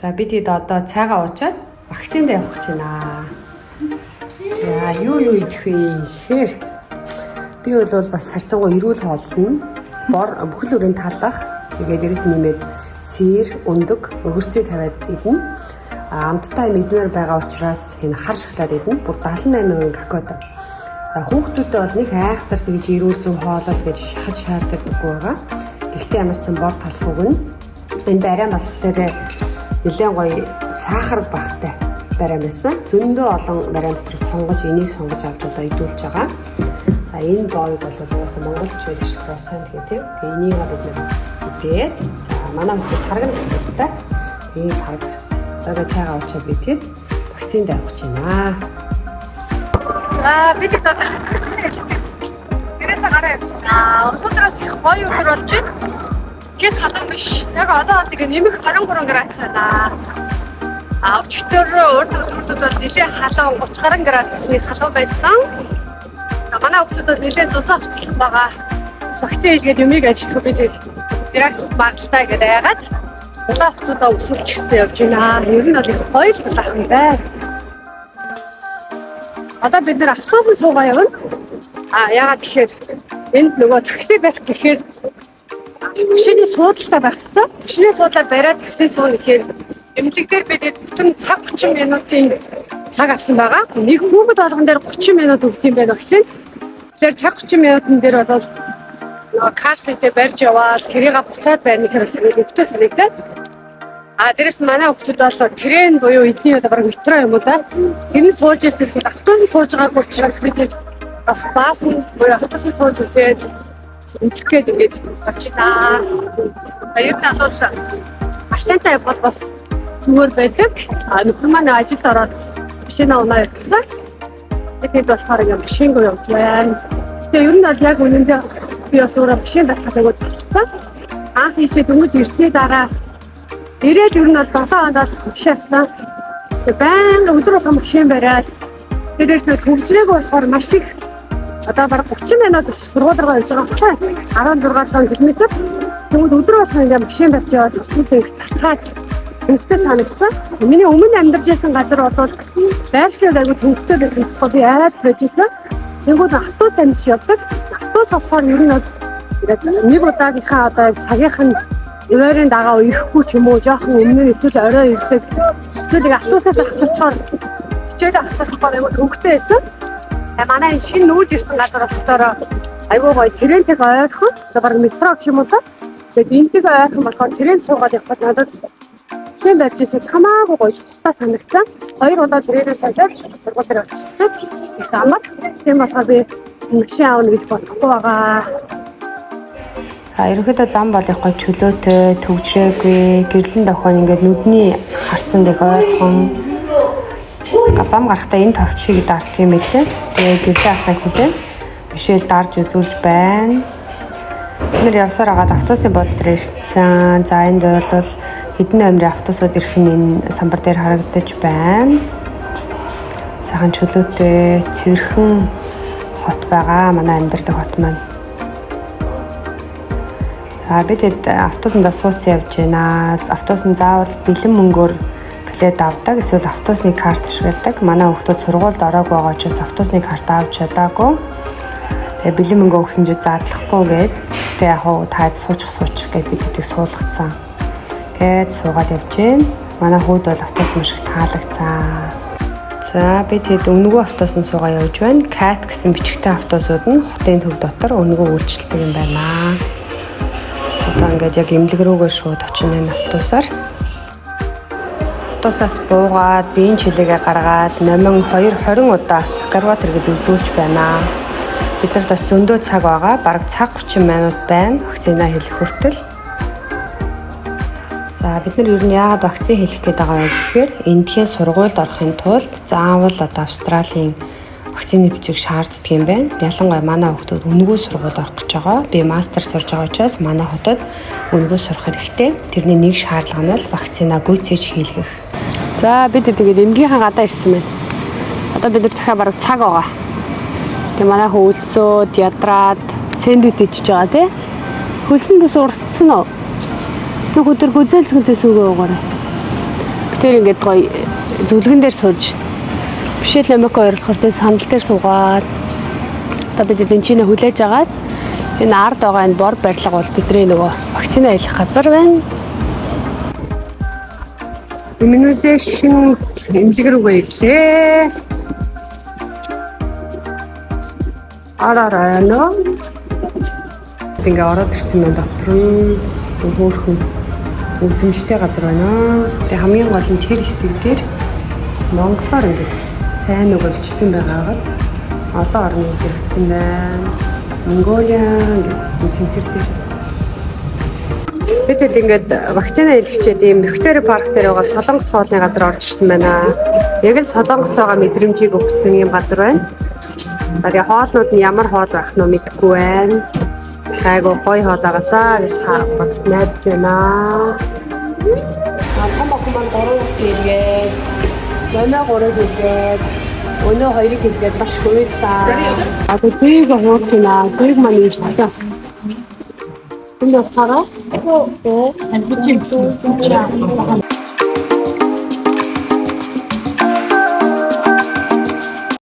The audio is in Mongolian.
За, бид хэд одоо цайгаа уучаад вакцинд явах гэж байна. За, юу юу идэх вэ гэхээр би бол бас харьцангуй эрүүл хооллоно. Бор бүхэл бүрийн талах, тэгээд дээрэс нэмээд сир, өндөг, огурцыг тавиад идэнэ. А амттай мэдмээр байгаа учраас энэ хар шоколад идэнэ. Бүр 78% какаотой. А хүүхдүүдэд бол нэг айхтар тэгж эрүүл зөв хоолол гэж шахаж шаарддаггүй байгаа. Гэхдээ ямар ч сан бор талах өгнө. Энэ бариан болохоор нэлээд гоё сахар багтай бариан байсан. Зөндөө олон бариан дотор сонгож, энийг сонгож авч одоо идүүлж байгаа. За, энэ боойг бол угаасаа Монголд ч байдаг шиг круассан гэх тийм. Тэгээ энийг бид нэр идээд, за, манай хүүхэд тараг нь ихтэй. Энэ тараг авсан. Одоо цайгаа уучаад бид хэд вакцинд авах гэж байна. За, бид одоо вакцины ажилладаг. Гэрээсээ гараа явж байна. Өнөөдрөөс их гоё өдөр болж байна. Хэд халуун биш. Яг одоо нэг нэмэх 23 градус байна. А өчигдөр урд өдрүүдэд бол нэлээд халуун, 30 гаруй градусны халуун байсан. А манай хүүхдүүд бол нэлээд зузаан хувцасласан байгаа. Вакцин хийлгээд юмыг ажилтгүй бид хэд реакц магадалтай гэдээ айгаад улаан хувцуудаа өмсүүлчихсэн явж байна. Ер нь бол их гоё л дулаахан байна. Одоо бид нэр автобусанд суугаа явна. А яагаад тэгэхээр энд нөгөө такси байх гэхээр машины суудалтай байх хэвээр. Машины суудлаар бариад такси сууна гэхээр эмнэлэг дээр бид бүтэн цаг 30 минутын цаг авсан байгаа. Нэг хүүхэд болгон дээр 30 минут өгдөг юм байна вакцин. Тэгэхээр цаг 30 минутын дээр бол нөгөө car seat ээ барьж яваал тэрийг буцаад барьна гэхээр бас нэг өвдөө санагдаад. А дээрэс нь манай хүүхдүүд бол train буюу эдний одоо бараг метро юм уу да. Тэр нь сууж ирсээс автобус сууж байгаагүй учраас бид бас bus анд буюу автобус сууж үзээд үзэх гээд ингээд явж байна. Ер нь бол машинтай явбал бас зүгээр байдаг. А нөхөр маань ажилд ороод машин авнаа явсан. Тэгээд болохоор ингээд машингүй явж байна. Тэгээ ер нь бол яг үнэндээ би бас өөрөө машин барихаас айгүй залхсан. Анх ийшээ дөнгөж ирсний дараа ирээд ер нь бол 7 онд бол машин авсан. Тэгээ байнга өдөр болгон машин бариад, дээрээс нь түгжрээг болохоор маш их, одоо бараг 30 минут сургууль руу явж байгаа байхгүй, 16 7 км. Тэгвэл өдөр болгон ингээд машин барьж яваад эсвэл их засгаад төнгөтэй санагдсан. Миний өмнө амьдарч байсан газар бол байршлал айгүй төнгөтэй байсан тухай би айлд байж исэн. Тэнгүүд автобус дамжиж явдаг. Автобус болохоор ер нь бол ингээд нэг удаагийнхаа одоо яг цагийнх нь хуваарийн дагаа ирэхгүй ч юм уу, жоохон өмнө нь эсвэл орой ирдэг. Эсвэл яг автобусаас ахцалчаар хичээл ахцалах айгүй төнгөтэй байсан. Манай энэ шинэ нүүж ирсэн газар болохоор айгүй гоё train тэй ойрхон. Одоо бараг метро гэх юм уу та. Тэгээд энтэйг ойрхон болохоор train суугаад явхад надад машин барьж ирсээс хамаагүй гоё тухтай санагцсан. Хоёр удаа train ээс солиод сургууль дээр очсон. Их амар. Тийм болохоор би машин аавна гэж бодохгүй байгаа. За, ерөнхийдөө зам бол их гоё чөлөөтэй, түгжрээгүй, гэрлэн дохион ингээд нүдний харцанд их ойрхон. Зам гарахдаа энэ товчийг дарддаг юм билээ. Тэгээ гэрлээ асаа хүлээн. Мишель дарж үзүүлж байна. Бид нэр явсаар агаад автобусын буудлын дээр ирсэн. За, энд бол хэдэн номерын автобусууд ирэх нь энэ самбар дээр харагдаж байна. Сайхан чөлөөтэй, цэвэрхэн хот байгаа. Манай амьдардаг хот маань. За, бид хэд автобусандаа сууцсан явж байна. Автобус нь заавал бэлэн мөнгөөр билет авдаг эсвэл автобусны карт ашигладаг. Манай хүүхдүүд сургуульд ороогүй байгаа учраас автобусны карт авч чадаагүй. Тэгээ бэлэн мөнгө өгсөн чинь задлахгүй гээд. Гэхдээ яг хуу таад суучих суучих гээд бид хэдийг суулгацсан. Тэгээд суугаад явж гин. Манай хүүд бол автобус маш их таалагдсан. За, бид хэд үнэгүй автобусанд суугаа явж байна. CAT гэсэн бичгтэй автобусууд нь хотын төв дотор үнэгүй үйлчилдэг юм байна. Одоо ингээд яг эмнэлэг рүүгээ шууд очино энэ автобусаар. Автобусаас буугаад, биеийн чилээгээ гаргаад номин 2 20 удаа акробат гэж үзүүлж байна. Бид нарт бас зөндөө цаг байгаа. Бараг цаг 30 минут байна. Вакцина хийлгэх хүртэл. За, бид нар ер нь яагаад вакцин хийлгэх гээд байгаа вэ гэхээр эндхийн сургуульд орохын тулд заавал одоо Австралийн вакцины бичиг шаарддаг юм байна. Ялангуяа манай хүүхдүүд үнэгүй сургуульд орох гэж байгаа. Би мастер сурж байгаа учраас манай хотод үнэгүй сурах хэрэгтэй. Тэрний нэг шаардлага нь бол вакцина гүйцээж хийлгэх. За, бид тэгээд эмнэлгийнхаа гадаа ирсэн байна. Одоо бид нар дахиад бараг цаг байгаа. Тэгээ манай хүү өлсөөд, ядраад сэндвич ичж байгаа, тий. Хөлсөн бүс урсцсан уу? Нэг өдөр гүзээлзгэнтэй сүүгээ уугаарай. Тэр ингээд гоё зүлгэн дээр сууж Мишель Ламеко хоёр болохоор тэр сандал дээр суугаад одоо бид энэ чинээ хүлээж агаад энэ ард байгаа энэ бор барилга бол бидний нөгөө вакцина хийх газар байна. Immunization эмнэлэг рүүгээ ирлээ. Араараа нөө. Ингээ ороод ирсэн байна дотор нь хөөрхөн үзэмжтэй газар байна. Тэгээ хамгийн гол нь тэр хэсэг дээр монголоор ингээд сайн үг бичсэн байгаагаар олон орны хэрэгцсэн байна. Mongolian гэдэг цэнхэр дээр. Бид хэд ингээд вакцина хийлгэчээд ийм Виктори парк дээр байгаа Солонгос хоолны газар орж ирсэн байна. Яг л Солонгос байгаа мэдрэмжийг өгсөн ийм газар байна. Тэгээ хоолнууд нь ямар хоол байх нь мэдэхгүй байна. Айгу гоё хоол агаасаа гэж та бодож найдаж байна. А том охин маань 3 вакцин хийлгээд, манай 3-ыг хийлгээд, өнөө 2-ыг хийлгээд маш хөвөлсөн. Одоо дийг хурж байна. Дийг маань ирсэн. Энд болохоор